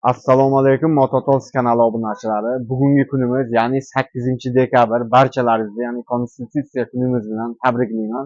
Assalomu alaykum, Mototols kanali obunachilari. Bugungi kunimiz, ya'ni 8 dekabr, barchalaringizni, ya'ni Konstitutsiya kunimiz bilan tabriklayman.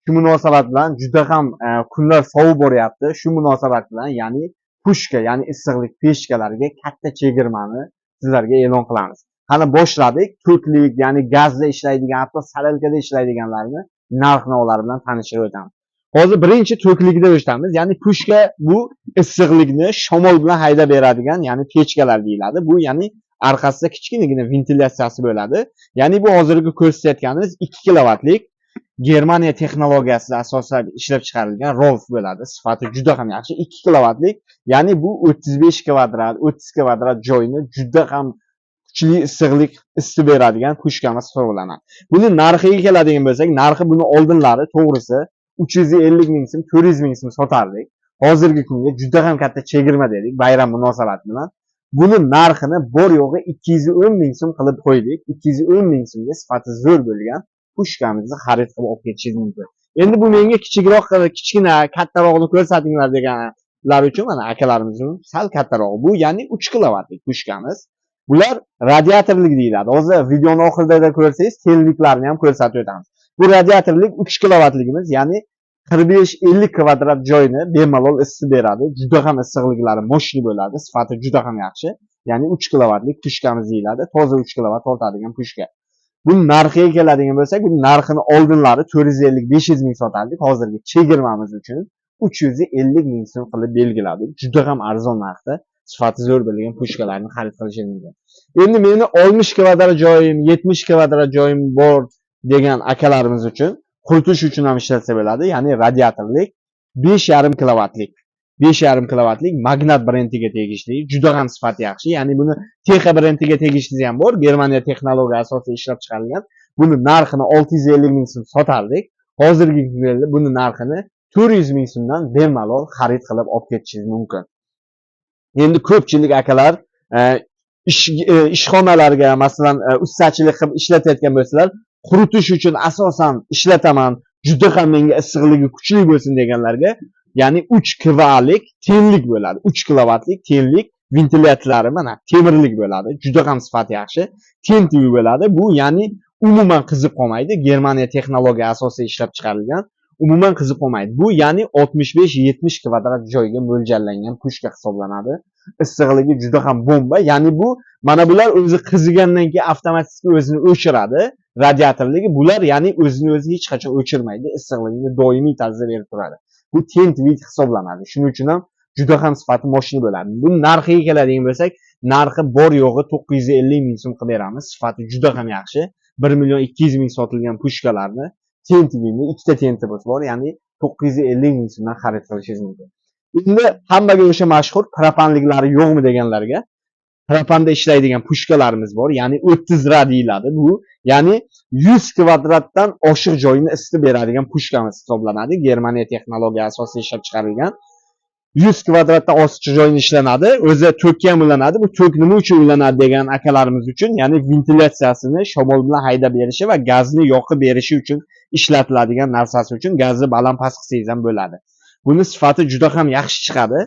Shu munosabat bilan juda ham kunlar sovib boryapti. Shu munosabat bilan, ya'ni пушка, ya'ni issiqlik pechkalariga katta chegirmani sizlarga e'lon qilamiz. Qani, boshladik. Toklik, ya'ni gazda ishlaydigan, hatto солярка da ishlaydiganlarni narx-navolari bilan tanishtirib o'tamiz. Hozir birinchi toklikda o'tamiz. Ya'ni пушка, bu issiqlikni shamol bilan haydab beradigan, ya'ni pechkalar deyiladi. Bu, ya'ni orqasida kichkinagina ventilyatsiyasi bo'ladi. Ya'ni bu hozirgi ko'rsatayotganimiz 2 kilovatlik, Germaniya texnologiyasida asosan ishlab chiqarilgan Rolf bo'ladi. Sifati juda ham yaxshi. 2 kilovatlik, ya'ni bu 35 kvadrat, 30 kvadrat joyni juda ham kuchli issiqlik isitib beradigan пушка miz hisoblanadi. Buni narxiga keladigan bo'lsak, narxi buni oldinlari, to'g'risi, 350 ming so'm, 400 ming so'm sotardik. Hozirgi kunga juda ham katta chegirma dedik bayram munosabati bilan. Buni narxini bor yo'g'i 210 ming so'm qilib qo'ydik. 210 ming so'mga sifati zo'r bo'lgan пушка mizni xarid qilib olib ketishingiz mumkin. Endi bu menga kichikroq, kichkina, kattarog'ini ko'rsatinglar deganlar uchun, mana, akalarimiz uchun sal kattarog'i. Bu, ya'ni 3 kilovatlik пушка miz. Bular radiatorlik deyiladi. Hozir videoni oxirida ko'rsangiz, tenliklarni ham ko'rsatib o'tamiz. Bu radiatorlik 3 kilovatligimiz, ya'ni 45-50 kvadrat joyni bemalol isitib beradi. Juda ham issiqliklari мощный bo'ladi, sifati juda ham yaxshi. Ya'ni 3 kilovatlik пушка miz deyiladi. Toza 3 kilovat tortadigan пушка. Buni narxiga keladigan bo'lsak, buni narxini oldinlari 450-500 ming sotardik. Hozirgi chegirmamiz uchun 350 ming so'm qilib belgiladik. Juda ham arzon narxda sifati zo'r bo'lgan пушка larni xarid qilishingiz mumkin. Endi meni 60 kvadrat joyim, 70 kvadrat joyim bor degan akalarimiz uchun quritish uchun ham ishlatsa bo'ladi. Ya'ni radiatorlik 5,5 kilovatlik. 5,5 kilovatlik Magnat brendiga tegishli, juda ham sifati yaxshi. Ya'ni buni Texa brendiga tegishlisi ham bor, Germaniya texnologiya asosida ishlab chiqarilgan. Buni narxini 650 ming so'm sotardik. Hozirgi kunda buni narxini 400 ming so'mdan bemalol xarid qilib olib ketishingiz mumkin. Endi ko'pchilik akalar ishxonalarga, masalan, ustachilik qilib ishlatayotgan bo'lsalar, quritish uchun asosan ishlataman, juda ham menga issiqligi kuchli bo'lsin deganlarga, ya'ni 3 kvalik tenlik bo'ladi. 3 kilovatlik tenlik, ventilyatorlari mana temirlik bo'ladi. Juda ham sifati yaxshi. Ten bo'ladi. Bu, ya'ni umuman qizib qolmaydi. Germaniya texnologiya asosida ishlab chiqarilgan. Umuman qizib qolmaydi. Bu, ya'ni 65-70 kvadrat joyga mo'ljallangan пушка hisoblanadi. Issiqligi juda ham bomba. Ya'ni bu, mana bular o'zi qizigandan keyin avtomatik o'zini o'chiradi. Radiatorligi bular, ya'ni o'zini o'zi hech qachon o'chirmaydi. Issiqligini doimiy tarzda berib turadi. Bu tent vид hisoblanadi. Shuning uchun ham juda ham sifati мощный bo'ladi. Buni narxiga keladigan bo'lsak, narxi bor yo'g'i 950 ming so'm qilib beramiz. Sifati juda ham yaxshi. 1 million 200 ming sotilgan пушка larni, tentini, ikkita tentimiz bor, ya'ni 950 ming so'mdan xarid qilishingiz mumkin. Endi hammaga o'sha mashhur propanliklari yo'qmi deganlarga, propanda ishlaydigan пушка larimiz bor, ya'ni 30 ra deyiladi bu, ya'ni 100 kvadratdan oshiq joyni isitib beradigan пушка miz hisoblanadi. Germaniya texnologiya asosida ishlab chiqarilgan. 100 kvadratdan oshiq joyni ishlanadi. O'zi tokka ham ulanadi. Bu tok nima uchun ulanadi degan akalarimiz uchun, ya'ni ventilyatsiyasini shamol bilan haydab berishi va gazni yoqib berishi uchun ishlatiladigan narsasi uchun gazni baland past qilsangiz ham bo'ladi. Buni sifati juda ham yaxshi chiqadi.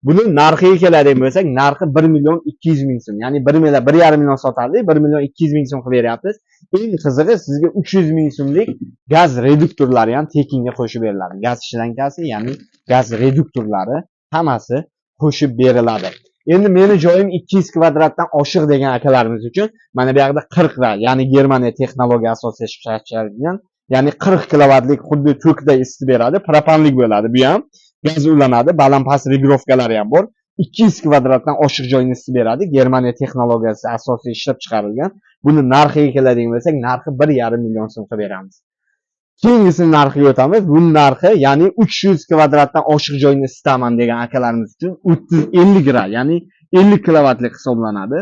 Buni narxiga keladigan bo'lsak, narxi 1 million 200 ming so'm. Ya'ni 1 million, 1,5 million sotardik, 1 million 200 ming so'm qilib beryapmiz. Eng qizig'i, sizga 300 ming so'mlik gaz reduktorlari ham tekinga qo'shib beriladi. Gaz shlankasi, ya'ni gaz reduktorlari hammasi qo'shib beriladi. Endi meni joyim 200 kvadratdan oshiq degan akalarimiz uchun mana bu yoqda 40 ra, ya'ni Germaniya texnologiya asosida ishlab chiqarilgan, ya'ni 40 kilovatlik, xuddi tokday isitib beradi, propanlik bo'ladi bu ham. Gaz ulanadi, baland past регулировка lari ham bor. 200 kvadratdan oshiq joyni isitib beradi. Germaniya texnologiyasi asosida ishlab chiqarilgan. Buni narxiga keladigan bo'lsak, narxi 1,5 million so'm qilib beramiz. Keyingisini narxiga o'tamiz. Buni narxi, ya'ni 300 kvadratdan oshiq joyni isitaman degan akalarimiz uchun 30 50 ra, ya'ni 50 kilovatlik hisoblanadi.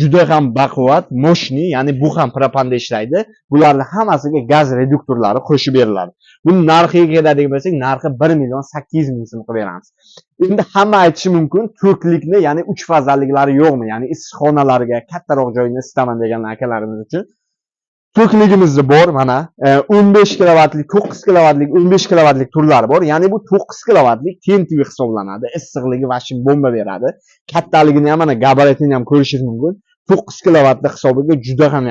Juda ham baquvvat, мощный, ya'ni bu ham propanda ishlaydi. Bularni hammasiga gaz reduktorlari qo'shib beriladi. Buni narxiga keladigan bo'lsak, narxi 1 million 800 ming so'm qilib beramiz. Endi hamma aytishi mumkin, toklikni, ya'ni 3 fazaliklari yo'qmi? Ya'ni issiqxonalarga kattaroq joyni isitaman degan akalarimiz uchun Tokligimiz bor mana 15 kilovatlik, 9 kilovatlik, 15 kilovatlik turlari bor. Ya'ni bu 9 kilovatlik тентовый hisoblanadi. Issiqligi вообще bomba beradi. Kattaligini ham, mana, gabaritini ham ko'rishingiz mumkin. 9 kilovatlik hisobiga juda ham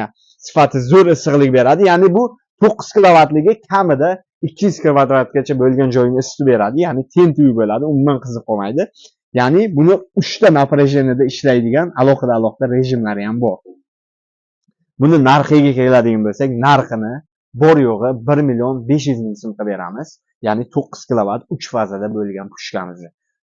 sifati zo'r issiqlik beradi. Ya'ni bu 9 kilovatligi kamida 200 kvadratgacha bo'lgan joyni isitib beradi. Ya'ni тентовый bo'ladi, umuman qiziq qolmaydi. Ya'ni buni 3 ta напряжение da ishlaydigan alohida alohida rejimlari ham bor. Buni narxiga keladigan bo'lsak, narxini bor yo'g'i 1 million 500 ming so'm qilib beramiz. Ya'ni 9 kilovat 3 fazada bo'lgan pushkamizni.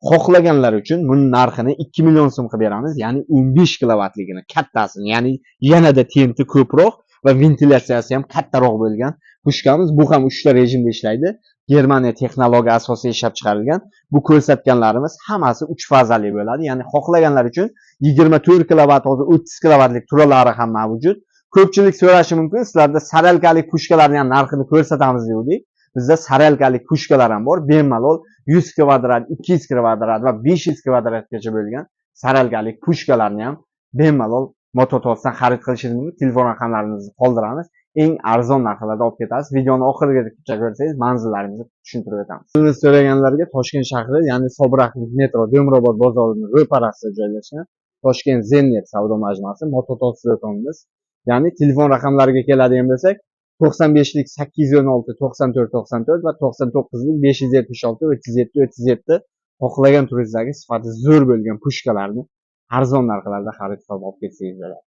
Xohlaganlar uchun buni narxini 2 million so'm qilib beramiz. Ya'ni 15 kilovatligini, kattasini, ya'ni yanada tenti ko'proq va ventilyatsiyasi ham kattaroq bo'lgan pushkamiz. Bu ham 3 ta rejimda ishlaydi. Germaniya texnologiya asosida ishlab chiqarilgan. Bu ko'rsatganlarimiz hammasi 3 fazali bo'ladi. Ya'ni xohlaganlar uchun 24 kilovat, hozir 30 kilovatlik turalari ham mavjud. Ko'pchilik so'rashi mumkin, sizlarda saralkalik pushkalarni ham narxini ko'rsatamiz degandik. Bizda saralkalik pushkalar ham bor. Bemalol 100 kvadrat, 200 kvadrat va 500 kvadratgacha bo'lgan saralkalik pushkalarni ham bemalol Mototosdan xarid qilishingiz mumkin. Telefon raqamlarimizni qoldiramiz. Eng arzon narxlarda olib ketasiz. Videoni oxirigacha ko'rsangiz, manzillarimizni tushuntirib o'tamiz. Sizni so'raganlarga Toshkent shahri, ya'ni Sobir Ahmed metro Demirobod bozorining ro'parasida joylashgan Toshkent Zennet savdo majmuasi Mototos do'konimiz. Ya'ni telefon raqamlariga keladigan bo'lsak, 95lik 816 94 94 va 99lik 576 37 37. Xohlagan turingizdagi sifati zo'r bo'lgan pushkalarni arzon narxlarda xarid qilib olib ketsangiz bo'ladi.